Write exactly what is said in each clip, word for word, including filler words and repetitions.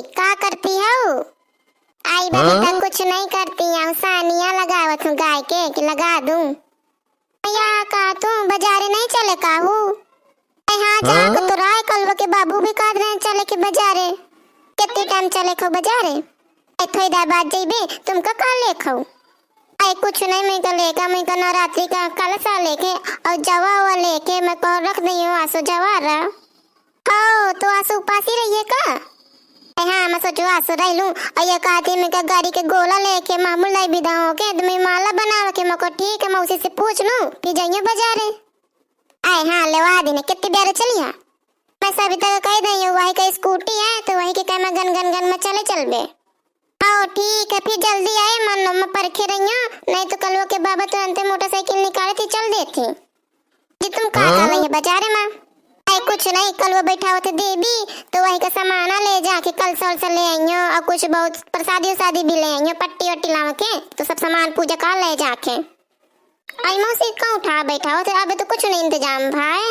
का करती हऊ? आई बबीता, हाँ? कुछ नहीं करती हूँ, सानिया लगावत हूँ गाय के कि लगा दूँ। या का तू बजारे नहीं चले काहू? अरे हाँ, जाके हाँ? तो राय कलवा के बाबू भी कहत रहे चले के बजारे। कितनी टाइम चले खो बजारे? ए, थोड़ी देर बाद जइबे, तुमका का ले खाऊ? अरे कुछ नहीं, मैं का लेके, मैं का नवरात्रि का कलसा लेके और जवा हुआ लेके मैं कहो रख दी हूँ, आसो जवा रहा। हो, तो आसो उपासी रहिए का? अरे हाँ, मैं सोचो आसो रह लूँ। और ये कहती मैं का गाड़ी के गोला लेके मामू लाई विदा हो के, तुम्हें माला बना के मैं को ठीक है, मौसी से पूछ लूँ, फिर जाइए बजारे। अरे हाँ, लेवा दिन कितनी बेर चली है? मैं सबिता का कह दई हूँ, वही का स्कूटी है, तो वही के कह मैं गन गन गन में चले चलबे। आओ, ठीक है, फिर जल्दी आए, मन में परखे रहियो, नहीं तो कलवा के बाबा तुरंते मोटरसाइकिल निकाले थे, चल देते। जी, तुम का हाँ? कर रही है बजारे में? अरे, कुछ नहीं, कलवा बैठा होते देवी, तो वही का सामाना ले जाके कलसा उलसा ले आइयो, और कुछ बहुत प्रसादी उसादी भी ले आइयो, पट्टी वट्टी लाव के, तो सब सामान पूजा का ले जाके। आई मौसी का उठा बैठा होते, अबे तो कुछ नहीं इंतजाम भाई।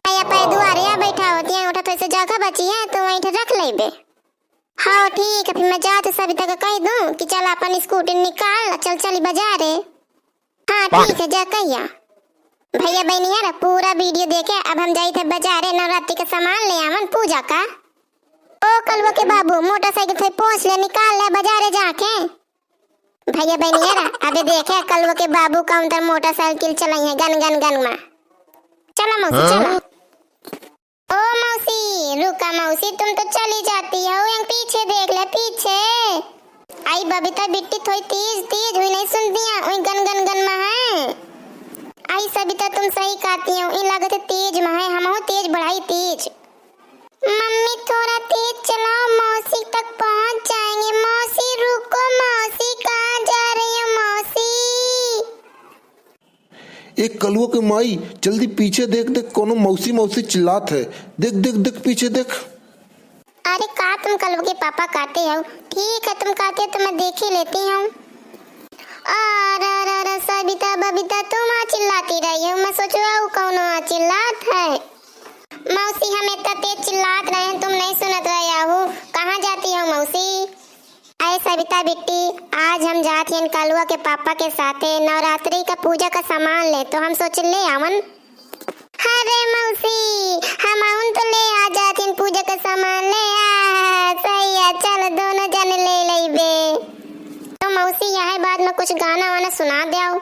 आई अपने दुआरे आ बैठा होती है, उठा थोड़ी सी जगह बची है, तो वहीं रख लेबे। हाँ, ठीक है, फिर मैं जाते सबिता का कह दूँ कि चल अपन स्कूटी निकाल, चल चली बजारे। हाँ, ठीक है, जा कहिया। भैया बहनिया रे, पूरा वीडियो देखे, अब हम जाई थे बजारे नवरात्रि का सामान ले आवन पूजा का। ओ कलवा के बाबू, मोटरसाइकिल थे पहुँच ले, निकाल ले बजारे जाके। भैया बहनिया रे, अबे देखे कलवा के बाबू कौन तर मोटरसाइकिल चलाई है, गन गन गन मा। चला मौसी, हाँ? चला। ओ मौसी, रुका मौसी, तुम तो चली जाती हो, यंग पीछे देख ले, पीछे। आई बबीता बिट्टी थोड़ी तेज, तेज हुई नहीं सुन दिया, उई गन गन गन मा है। आई सबिता, तुम सही कहती हो, इन लागत है तेज मा है, हम हो तेज बढ़ाई तेज। मम्मी थोड़ा तेज चलाओ, मौसी तक पहुंच जाएंगे। मौसी रुको, मौसी कहाँ जा रही हो मौसी? ए कलुआ के माई, जल्दी पीछे देख, देख, कौनो मौसी, मौसी चिल्लात है। देख, देख, देख, पीछे देख। अरे का तुम कलुआ के पापा कहते हो? ठीक है, तुम कहते हो तो मैं देख ही लेती हूँ। अरे, अरे, अरे, सबिता, बबीता, तुम आ चिल्लाती रही हो। मैं सोचो, वो कौनो आ चिल्लात है। मौसी, हम इतना तेज चिल्लात रहे हैं, तुम नहीं सुनत रहे हो। कहाँ जाती हो मौसी? अरे सबिता बिट्टी, आज हम जात हन कलुआ के पापा के साथे नवरात्रि का पूजा का सामान ले, तो हम सोच ले आवन। अरे मौसी, हम आउन तो ले आ जात हन पूजा का सामान ले। आ, सही है, चल दोनों जन ले लेबे। तो मौसी, यह बाद में कुछ गाना वाना सुना दो।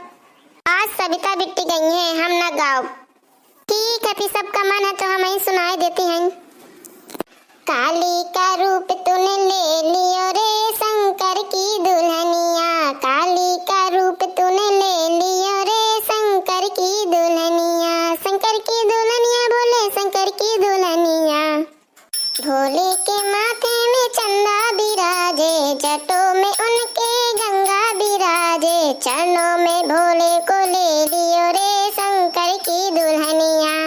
आज सबिता बिट्टी गई हैं, हम ना गाओ। ठीक है, फिर सबका मन है तो हम ही सुनाए देती हैं। काली का रूप तूने ले लियो रे शंकर की दुल्हनिया, काली का रूप तूने ले लियो रे शंकर की दुल्हनिया, शंकर की दुल्हनिया बोले शंकर की दुल्हनिया। भोले के माथे में चंदा बिराजे, जटों में उनके गंगा बिराजे, चरणों में भोले को ले लियो रे शंकर की दुल्हनिया।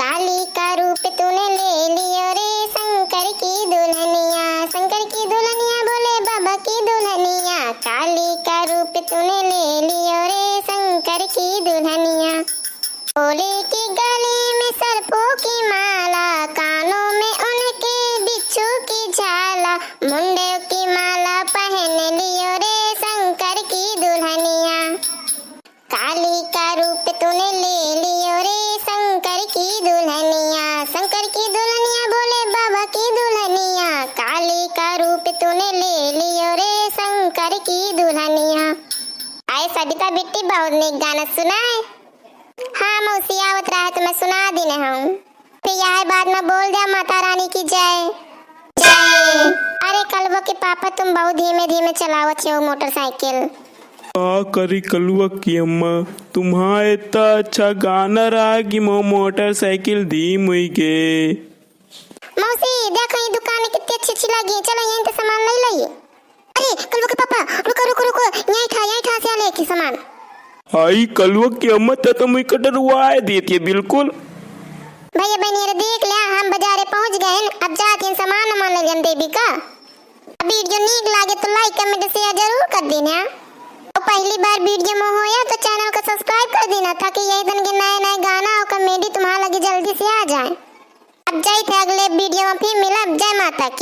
काली का रूप तूने ले लियो रे शंकर की दुल्हनिया, शंकर की दुल्हनिया बोले बाबा की दुल्हनिया। काली का रूप तूने ले लियो रे शंकर की दुल्हनिया। भोले के गले में सर्पों की माला, कानों में उनके बिच्छू की झाला, मुंडे की माला पहन लियो रे शंकर की दुल्हनिया। काली का रूप तूने ले लियो रे शंकर की दुल्हनिया, शंकर की दुल्हनिया बोले बाबा की दुल्हनिया। काली का रूप तूने ले लियो रे शंकर की दुल्हनिया। आए सबिता बिट्टी, बहुत नीक गाना सुनाए। हाँ मौसी, आवत रहा तो मैं सुना दीने हूँ। फिर यह बाद में बोल दिया माता रानी की जय। जय। अरे कलुआ के पापा, तुम बहुत धीमे धीमे चलावत हो मोटरसाइकिल। का करी कलुआ की अम्मा, तुम्हारा इतना अच्छा गाना रहा कि मो मोटरसाइकिल धीम हुई गे। मौसी, देखो ये दुकान में कितनी अच्छी अच्छी लगी है, चलो यहीं से सामान ले लो। अरे कलुआ के पापा, रुको रुको रुको, यहीं ठा, यहीं ठा से लेके सामान। आई कलुआ की अम्मा, त तुम इकट्ठा रुआए देती है बिल्कुल। भैया बहनी रे, देख लिया, हम बजारे पहुँच गए हैं, अब जाके सामान वामान ले लेन देवी का। अब वीडियो नीक लागे तो like, comment, share जरूर कर देना। और पहली बार वीडियो में होया तो channel का subscribe कर देना, ताकि यही तरह के नए नए गाना और comedy तुम्हारा लगे जल्दी से आ जाए। अब जाइत है अगले वीडियो में फिर मिलब। जय माता की।